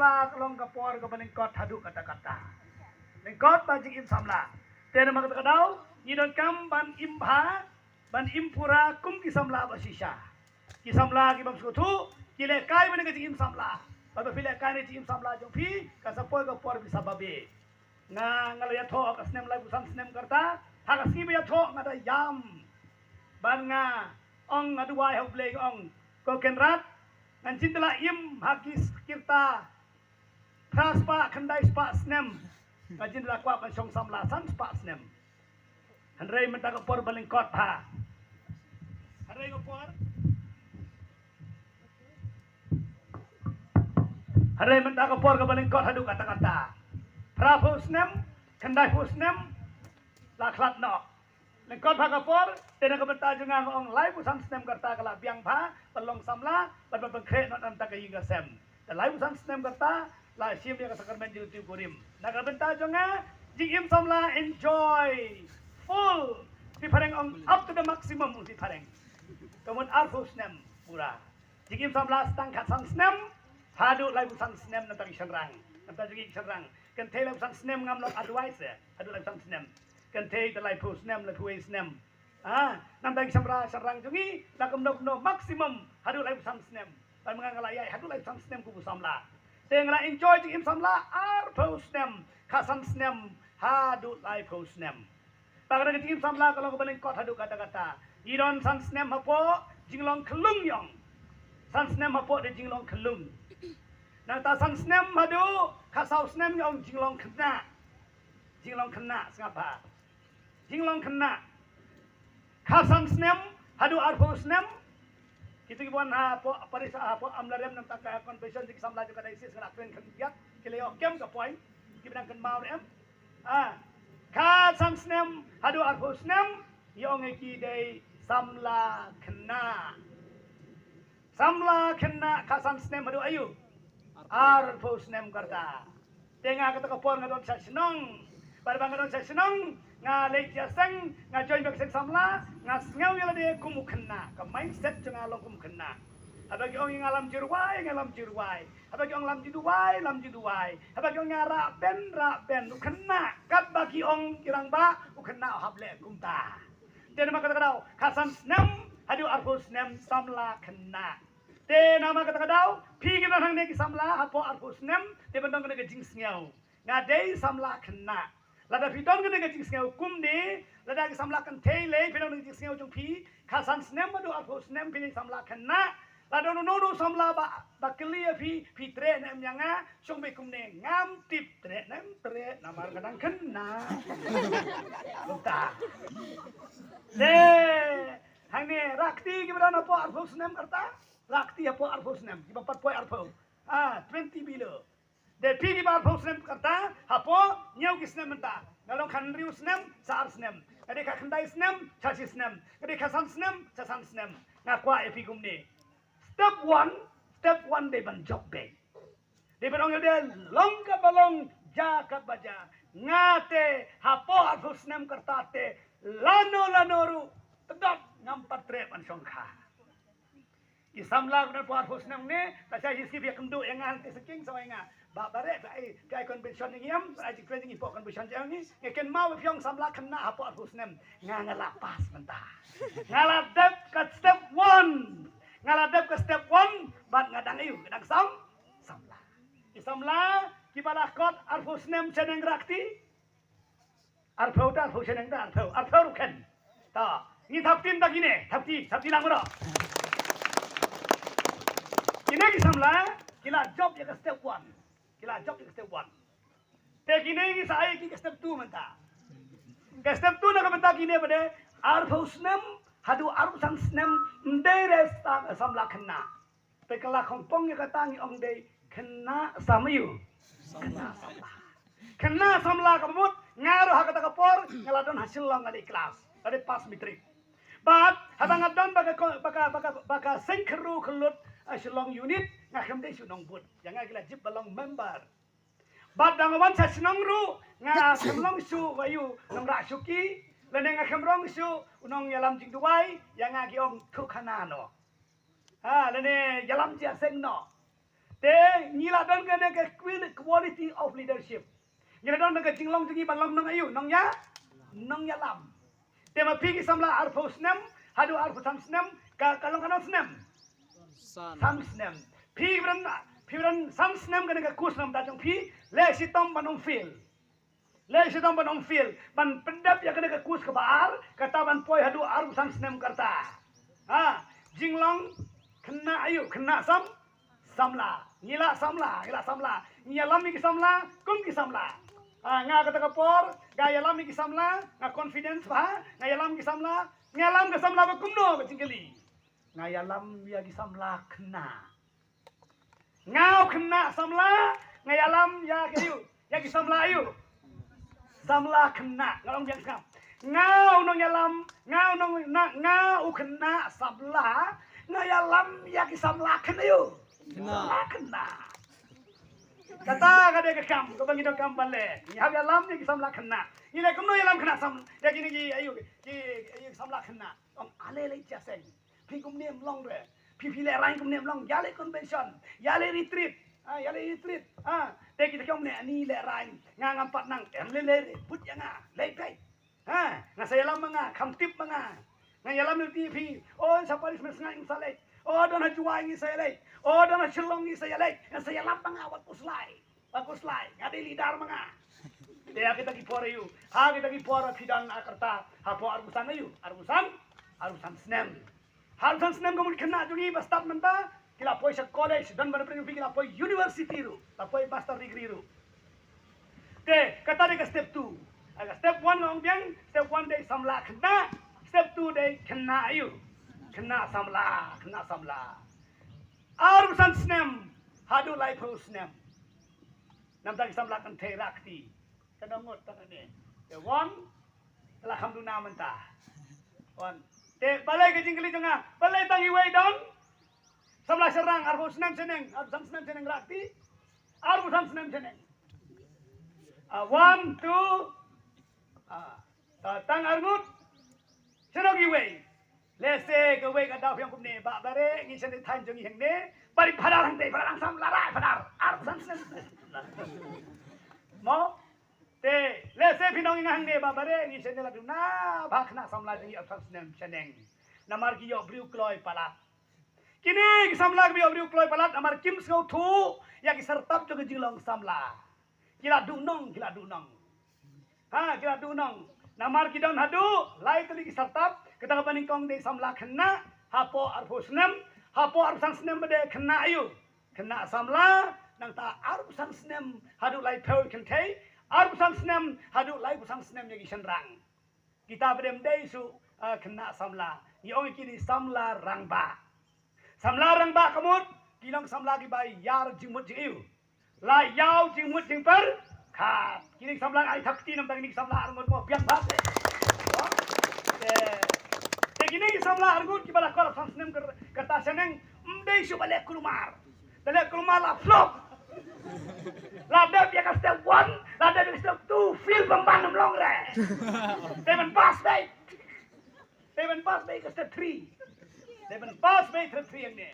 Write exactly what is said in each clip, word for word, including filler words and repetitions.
Ka long ka por kaba lyngkot haduh katta katta. Lyngkot ba jingim samla. Te namar kata ka daw, ngi donkam ban im bha, ban im pura kum ki samla ba shisha. Ki samla ki bym sngewthuh, ki lehkai ban ka jingim samla. Ba ba phi lehkai ne jingim samla jong phi, kan sa poi ka por phi sa babe. Nga, nga la ïathoh ka snem laiphew san snem ka rta, ha ka sngi ba ïathoh nga da ïam. Ban nga ong, nga duwai ha U Blei, nga ong, ko Kynrad, ngan jin da la im ha ki kirta phra spah khyndai spah snem. Ngan jin da la kwah ban shong samla san spah snem. Hynrei mynta ka por ba lyngkot ha. Hynrei ka por. Hynrei mynta ka por kaba lyngkot haduh katta katta. Phra phew snem, khyndai phew snem, la khlad noh. Lyngkot bha ka por, te na ka bynta jong nga nga ong laiphew san snem ka rta ka la biang bha, ban long samla, ban ban pynkhreh noh na ka bynta ka ïing ka sem. Te laiphew san snem ka rta, la shim ïa ka sakramen jingïathuhkhun. Na ka bynta jong nga, jingim samla enjoy, full. Phi phareng ong up to the maximum phi phareng. Ka mut arphew snem pura. Jingim samla sdang khatsan snem haduh laiphew san snem na ka bynta ki shynrang. Na ka bynta jong ki shynrang. Kynthei laiphew san snem ngam long advice eh. Haduh laiphew san snem. Kynthei te laiphew snem, laiphew wei snem. Ah, na ka bynta ki shynrang, shynrang jong ngi, la kumno kumno maximum haduh laiphew san snem. Ban ma nga nga la ïaid haduh laiphew san snem kum u samla. Te nga la enjoy jingim samla arphew snem, khatsan snem haduh laiphew snem. Ba ka dei ka jingim samla ka long kaba lyngkot haduh katta katta. Ngi don san snem hapoh jinglong khyllung ngi ong. San snem hapoh dei jinglong khyllung. Nangta san snem haduh khatsaw snem ngi ong jinglong khynnah. Jinglong khynnah, sngap bha. Jinglong khynnah. Khatsan snem haduh arphew snem. Kito kiba wan hapoh parish, hapoh Amlarem, nangta ka convention jong ki samla jong ka diocese nga la kren khyndiat, ki la ïoh kem ka point. Kiba dang kynmaw ne em. Ah, khatsan snem haduh arphew snem, ïa ong ïa ki dei samla khynnah. Samla khynnah khatsan snem haduh aïu? Arphew snem ka rta. Te nga kata ka por nga don sha shnong. Bad ba nga don sha shnong, nga leit ïaseng, nga join bad ka seng samla, nga sngew ïa lade kum u khynnah. Ka mindset jong nga long kum u khynnah. Haba ki ong ïa nga lam jingrwai, nga lam jingrwai. Haba ki ong lam jingduwai, lam jingduwai. Haba ki ong nga rah ben, rah ben. U khynnah, katba ki ong ki rangbah, u khynnah u hap leh kumta. Te namar kata ka daw, khatsan snem haduh arphew snem samla khynnah. Te namar kata ka daw, phi kiba don hangne ki samla hapoh arphew snem, te ban don kane ka jingsngew. Nga dei samla khynnah. Lada phi don kane ka jingsngew kumne, lada ki samla kynthei lei, phi don kane ka jingsngew jong phi, khatsan snem haduh arphew snem phi dei samla khynnah. Lada uno uno samla ba, ba kylli ïa phi, phi treh ne em ïa nga, shong beit kumne, ngam tip treh ne em treh, namar nga dang khynnah. Kumta. Te, hangne, rah kti kiba don hapoh arphew snem ka rta, rah kti hapoh arphew snem, kiba pat poi arphew. Ah, twenty below. Te phi kiba arphew snem ka rta, hapoh hynñiew ki snem mynta. Nga long khathynriew snem, sha ar snem. Nga dei khatkhyndai snem, sha shi snem. Nga dei khatsan snem, sha san snem. Nga kwah ïa phi kumne. Step one, step one dei ban jop beit. Dei ban ong ïa lade long katba long, jia katba jia. Nga te, hapoh arphew snem ka rta te, lano lano ruh, tdot ngam pat treh ban shongkha. Ki samla kiba don hapoh arphew snem ne, ta sa hi skip ïa kynduh ïa nga hangtei sa king sa ïa nga. Ba ba re, ba ai, ba ai convention ïa ngi em, ba ai jingkren ïa ngi hapoh convention ïa ngi. Ngi kynmaw ba phi ong samla khynnah hapoh arphew snem. Nga nga la pass mynta. Nga la dep ka step one. Nga la dep ka step one, bad nga dang aïu, nga dang sam, samla. Ki samla, kiba la kot arphew snem shaneng rah kti. Arphew ta, arphew shaneng ta, arphew, arphew ruh khein. Ta, ngi thap kti ta kine, thap kti, thap kti lang baroh. Kine ki samla, ki la jop ïa ka step one. Ki la jop ïa ka step one. Te kine ngi sa ai ki ka step two mynta. Ka step two na ka bynta kine ba dei, arphew snem, haduh arphew san snem, ym dei re sa-, samla khynnah. Te ka la khongpong ïa kata ngi ong dei khynnah sam aïu? Khynnah samla. Khynnah samla ka mut nga ruh ha kata ka por nga la don ha Shillong nga dei klas. Nga dei pass matric. Bad haba nga don ba ka ko-, ba ka, ba ka, ba ka seng khynroo khyllood, eh, Shillong unit nga khlem dei shuh nongbud. Ïa nga ki la jip ba long member. Bad da nga wan sha shnong ruh nga khlem long shuh, wa ïu, nongrah shuki. Lane nga khlem long shuh u nongïalam jingduwai, ïa nga ki ong thukhana noh. Ha, lane ïalam jingïaseng noh. Te ngi la don kane ka Quality of leadership. Ngi la don ka jinglong jong ngi ban long nong aïu, nong ïa, nong ïalam. Te ma phi ki samla arphew snem haduh arphew san snem, ka, ka long katno snem? San. San snem. Phi bren, phi bren san snem kane ka course namar jong phi, leh shitom ban ym fail. Leh shitom ban ym fail. Ban pyndep ïa kane ka course kaba ar, kata ban poi haduh arphew san snem ka rta. Ha, jinglong khynnah aïu, khynnah sam, samla. Ngi la samla, ngi la samla. Ngi ïalam ïa ki samla kum ki samla. Ha, nga kata ka por nga ïalam ïa ki samla, nga confidence bha, nga ïalam ïa ki samla. Nga ïalam ka samla ba kumno, ka jingkylli. Nga ïalam ïa ki samla khynnah. Nga u khynnah samla, nga ïalam ïa ki aïu, ïa ki samla aïu. Samla khynnah, nga ong biang sngap. Nga u nongïalam, nga u nong, na, nga u khynnah samla, nga ïalam ïa ki samla khynnah aïu. Khynnah. Samla khynnah. Kata ka dei ka kam kaba ngi donkam ban leh. Ngi hap ïalam ïa ki samla khynnah. Ngi leh kumno ïalam khynnah sam, ïa kine ki aïu, ki, ki samla khynnah. Ong ale leit sha seng. Phi kumne ym long re. Phi, phi lehraiñ kumne ym long. Ïa leit convention. Ïa leit retreat. Ha, ïa leit retreat. Ha, te kita ki ong ne ani lehraiñ. Nga ngam pat nang. Em lei lei re. Put ïa nga. Leit peit. Ha, nga sa ïalam ma nga. Kham tip ma nga. Nga ïalam lei phi. O, sa Paris men sngai ngi sa leit. O, don ha Jowai ngi sa leit. O, don ha Shillong ngi sa leit. Nga sa ïalam ma nga wat pus lai. Bagus lai, nga dei leader ma nga. Te ha kita ki por aïu, ha kita ki por phi don ha ka rta, hapoh arphew san aïu, arphew san, arphew san snem. Arphew san snem ka mut khynnah jong ngi ba start mynta, ki la poi sha college, don ban pyrshang phi ki la poi university ruh, la poi master degree ruh. Te, kata dei ka step two. Ha ka step one nga ong biang, step one dei samla khynnah, step two dei khynnah aïu. Khynnah samla, khynnah samla. Arphew san snem, haduh laiphew snem. Namar ki samla kynthei rakti. Ka nang ngut tang ne. Te wan, te la kham duna mynta. Wan. Te balei ka jingkylli jong nga, balei tang iwei don? Samla shynrang arphew snem shaneng, arphew san snem shaneng rakti. Arphew san snem shaneng. Ah, one, two. Ah, ta tang arngut. Shano kiwei? Lehse kawei ka daw phi ong kumne, Bah Bare, ngi shane thaiñ jong ngi hangne. Bari phadar hangtei, phadar hangsam, la rai phadar. Arphew san snem. Mo? Te, lehse phin ong ïa nga hangne, Bah Bare, ngi shane la duna bha khynnah samla jong ngi arphew san snem shaneng. Namar ki ïoh briew kloi palat. Kine ki samla kiba ïoh briew kloi palat namar kim sngewthuh ïa ki syrtap jong ka jinglong samla. Ki la duh nong, ki la duh nong. Ha, ki la duh nong. Namar ki don haduh lai tylli ki syrtap, kata kaba nyngkong dei samla khynnah, hapoh arphew snem, hapoh arphew san snem ba dei khynnah aïu. Khynnah samla, nangta arphew san snem haduh laiphew kynthei, arphew san snem haduh laiphew san snem ïa ki shynrang. Kita ba dei ym dei shuh, ah, khynnah samla. Ngi ong ïa kine samla rangbah. Samla rangbah ka mut, ki long samla kiba ïar jingmut jingaïu. La ïaw jingmut jingpyrkhat. Kine ki samla ai thap kti namar kine ki samla arngut mo biang bha te. Te, te kine ki samla arngut kiba la kwah arphew san snem ka, kata shaneng ym dei shuh ba leh kulmar. Te leh kulmar la flop. La dep ïa ka step one, la dep ïa ka step two, fail bymman ym long re. Te ban pass beit. Te ban pass beit ka step three. Te ban pass beit step three hangne.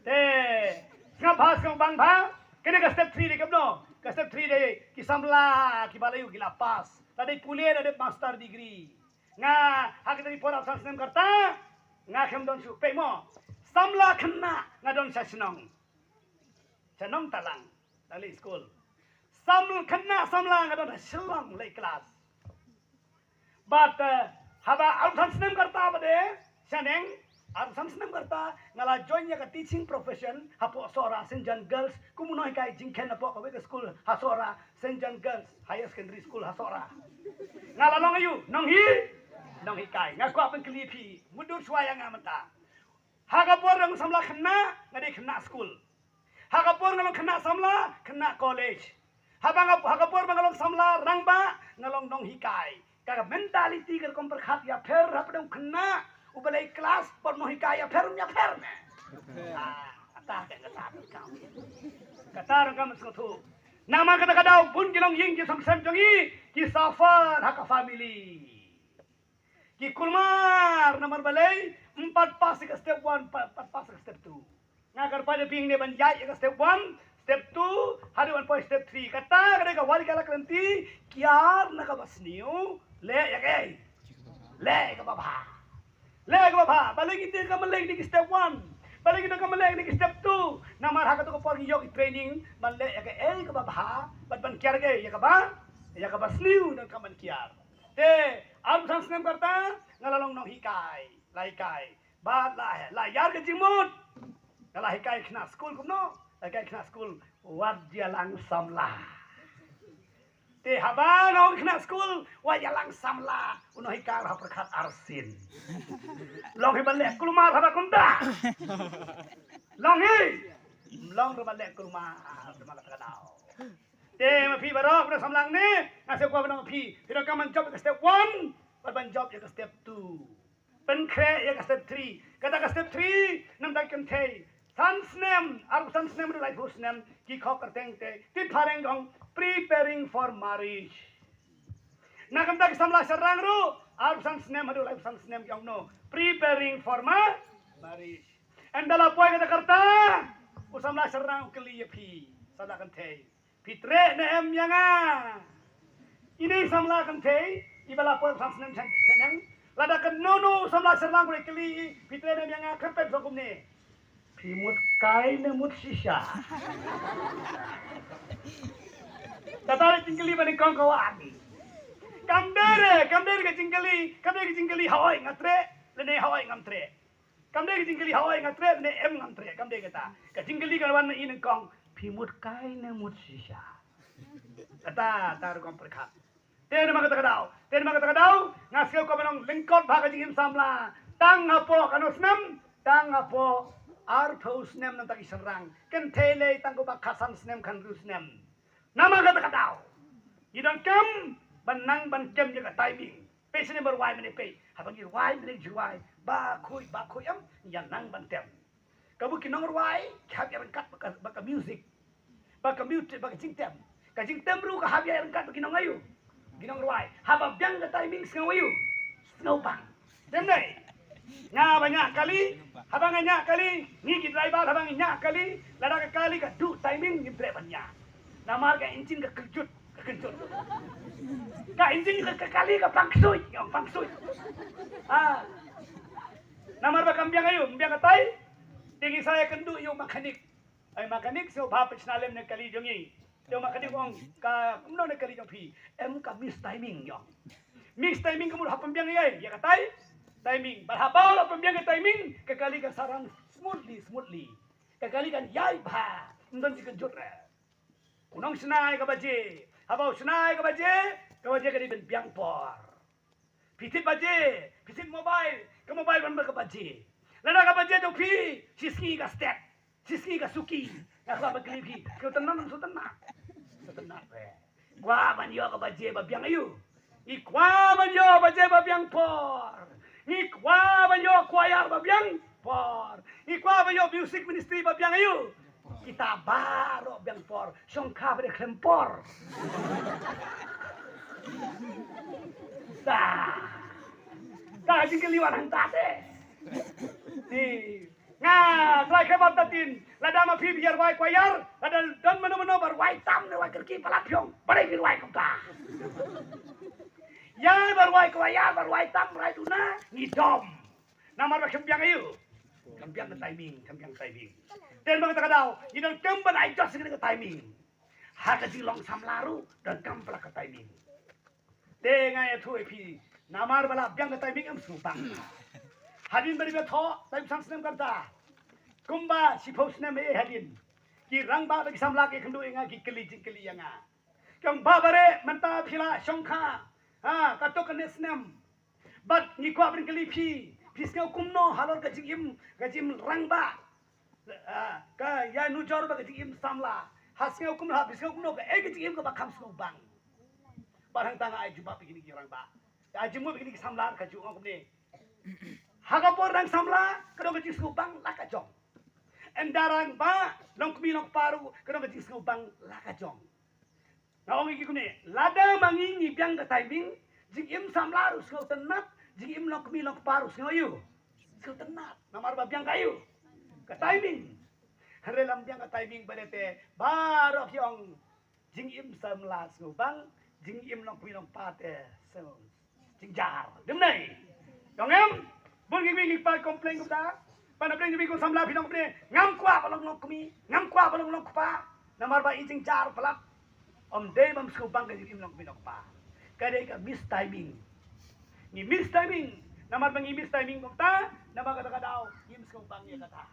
Te sngap bha sngap bang bha. Kane ka step three dei kumno? Ka step three dei ki samla kiba la ïoh ki la pass. La dei pule la dei master degree. Nga ha kita ki por arphew san snem ka rta nga khlem don shuh peit mo. Samla khynnah nga don sha shnong. Sha Nongtalang, dang leit skul. Samla khynnah samla nga don ha Shillong leit klas. Bad, eh, haba arphew san snem ka rta ba dei shaneng, arphew san snem ka rta nga la join ïa ka teaching profession hapoh Sohra Saint John Girls kum u nonghikai jingkhein hapoh kawei ka skul ha Sohra Saint John Girls Higher Secondary School ha Sohra. Nga la long aïu, nonghi, nonghikai. Nga kwah ban kylli phi, mutdur shuwa ïa nga mynta. Ha ka por nga long samla khynnah, nga dei khynnah skul. Ha ka por nga long khynnah samla, khynnah college. Haba nga, ha ka por ba nga long samla rangbah, nga long nonghikai. Ka mentality ka rukom pyrkhat ïapher hapdeng u khynnah uba leit klas bad nonghikai ïapher, ïapher ne. Ah, kata ka, kata ka. Kata rukom sngewthuh. Namar kata ka daw bun ki longïing ki songsem jong ngi ki suffer ha ka family. Ki kulmar namar balei ym pat pass ïa ka step one, pat, pat pass ïa ka step two. Nga kyrpad ïa phi ne ban ïaid ïa ka step one, step two, ha One point step three. Kata ka dei ka wad ïa ka lad ka lynti, kiar na kaba sniew, leh ïa kaei? Leh ïa kaba bha. Leh ïa kaba bha. Balei ngi tieng ka mlien ïa ki step one? Balei ngi tieng ka mlien ïa ki step two? Namar ha kato ka por ngi ïoh ki training ban leh ïa kaei kaba bha, bad ban kiar kaei? Ïa kaba, ïa kaba sniew, donkam ban kiar. Te arphew san snem ka rta, nga la long nonghikai, la hikai. Bad la, la ïar ka jingmut. Nga la hikai khynnah skul kumno? La hikai khynnah skul wat ïalang samla. Te haba nga ong khynnah skul wat ïalang samla, u nonghikai ruh ha pyrkhat arsien. Long hi ban leh kulmar haba kumta. Long hi. Long ruh ban leh kulmar, te ma kata ka daw. Te ma phi baroh, phi samla ne, nga sngew kwah ban ong phi, phi donkam ban jop ïa ka step one, bad ban jop ïa ka step two. Pynkhreh ïa ka step three. Kata ka step three, namar da kynthei san snem, arphew san snem haduh laiphew snem, ki khot kyrteng te, tit phareng ki ong preparing for marriage. Na ka bynta ki samla shynrang ruh, arphew san snem haduh laiphew san snem ki ong no, preparing for ma-, marriage. Ynda la poi kata ka rta, u samla shynrang u kylli ïa phi, samla kynthei, phi treh ne em ïa nga? Ine i samla kynthei iba la poi san snem sha, shaneng. Lada kano kano u samla shynrang u la kylli i, phi treh ne em ïa nga, kynpet sa kumne, phi mut kai ne mut shisha? Kata ka jingkylli ba nyngkong ka wad. Kam dei re, kam dei re ka jingkylli, kam dei ka jingkylli haoid nga treh lane haoid ngam treh. Kam dei ka jingkylli haoid nga treh ne em ngam treh, kam dei kata. Ka jingkylli ka wan na i nyngkong, phi mut kai ne mut shisha? Kata, kata rukom pyrkhat. Te namar kata ka daw, te namar kata ka daw, nga sngew kwah ban ong lyngkot bha ka jingim samla. Tang hapoh kano snem, tang hapoh arphew snem nangta ki shynrang. Kynthei lei tang kumba khatsan snem, khathynriew snem. Namar kata ka daw, ngi donkam ban nang ban kem ïa ka timing. Peit shane ba rwai mynne, peit. Haba ngi rwai mynne, ngi rwai ba khuid, ba khuid em, ngi ïa nang ban tem. Kaba ki nongrwai ki hap ïa ryngkat bad ka, bad ka music, bad ka music, bad ka jingtem. Ka jingtem ruh ka hap ïa ryngkat bad ki nong aïu? Ki nongrwai. Haba biang ka timing, sngew aïu? Sngewbang. Te mynne nga ba ñiah kali, haba nga ñiah kali, ngi ki driver haba ngi ñiah kali, lada ka kali ka duh timing, ngim treh ban ñiah. Namar ka engine ka kynjut, ka kynjut. Ka engine ka, ka kali ka pang ksuid, ka pang ksuid. Ah. Namar ba kam biang aïu, kam biang ka tai. Te ngi sa ïakynduh ïa u mechanic. Ai mechanic, sngewbha peit shna lem na kali jong ngi. Te u mechanic u ong, ka kumno na kali jong phi? Em, ka miss timing, u ong. Miss timing ka mut hap pynbiang ïa, ïa ka tai, timing. Bad haba la pynbiang ka timing, ka kali kan sa run smoothly, smoothly. Ka kali kan ïaid bha, ym don jingkynjut re. U nongshna ïa ka baje. Haba u shna ïa ka baje, ka baje ka dei ban biang por. Phi thied baje, phi thied mobile, ka mobile ban ber ka baje. Lada ka baje jong phi shisngi ka stet, shisngi ka suki, nga kwah ban kylli phi, ka sngewtynnat, sngewtynnat? Sngewtynnat re. Kwah ban ïoh ka baje ba biang aïu? Ngi kwah ban ïoh baje ba biang por. Ngi kwah ban ïoh choir ba biang por. Ngi kwah ban ïoh music ministry ba biang aïu? Kita baroh biang por. Shongkha ba dei khlem por. Ta. Ta jingkylli wan hangta te. Ni. Nga, trai kham bad tatin, lada ma phi ba ïa rwai choir, lada don mano mano ba rwai tam ne rwai kyrkieh palat phi ong, balei phi rwai kumta? Ïa ba rwai choir, ba rwai tam, rwai duna, ngi dom. Namar ba kham biang aïu? Kham biang ka timing, kham biang ka timing. Te namar kata ka daw, ngi donkam ban adjust ïa ka timing. Ha ka jinglong samla ruh, donkam palat ka timing. Te nga ïathuh ïa phi, namar ba la biang ka timing, em sngewbang. Hadien ba dei ba thoh, laiphew san snem ka rta, kumba shiphew snem eh hadien, ki rangbah bad ki samla ki kynduh ïa nga, ki kylli jingkylli ïa nga. Ki ong, Bah Bareh, mynta phi la shongkha, ha, katto katne snem. Bad ngi kwah ban kylli phi, phi sngew kumno halor ka jingim, ka jingim rangbah, ah, ka ïa nujor bad ka jingim samla? Ha sngew kumno, ha phi sngew kumno, kaei ka jingim kaba kham sngewbang? Bad hangta nga ai jubab ïa kine ki rangbah, ai jingmut ïa kine ki samla, ka ju ong kumne. Ha ka por dang samla ka don ka jingsngewbang la ka jong. Ynda rangbah, long kmie long kpa ruh ka don ka jingsngewbang la ka jong. Nga ong ïa ki kumne, lada ma ngi ngi biang ka timing, jingim samla ruh sngewtynnat, jingim long kmie long kpa ruh sngew aïu? Sngewtynnat. Namar ba biang ka aïu? Ka timing. Hynrei lam biang ka timing ba dei te baroh ki ong jingim samla sngewbang, jingim nongkmie nongkpa te sngew jingjar. Dei ne em? Ong em? Bun ki kmie ki kpa complain kumta. Pan hapdeng ki kmie ki samla phi ong kumne, ngam kwah ba long nongkmie, ngam kwah ba long nongkpa. Namar ba i jingjar palat. Ym dei bym sngewbang ka jingim nongkmie nongkpa. Ka dei ka miss timing. Ngi miss timing. Namar ba ngi miss timing kumta, namar kata ka daw ngim sngewbang ïa kata.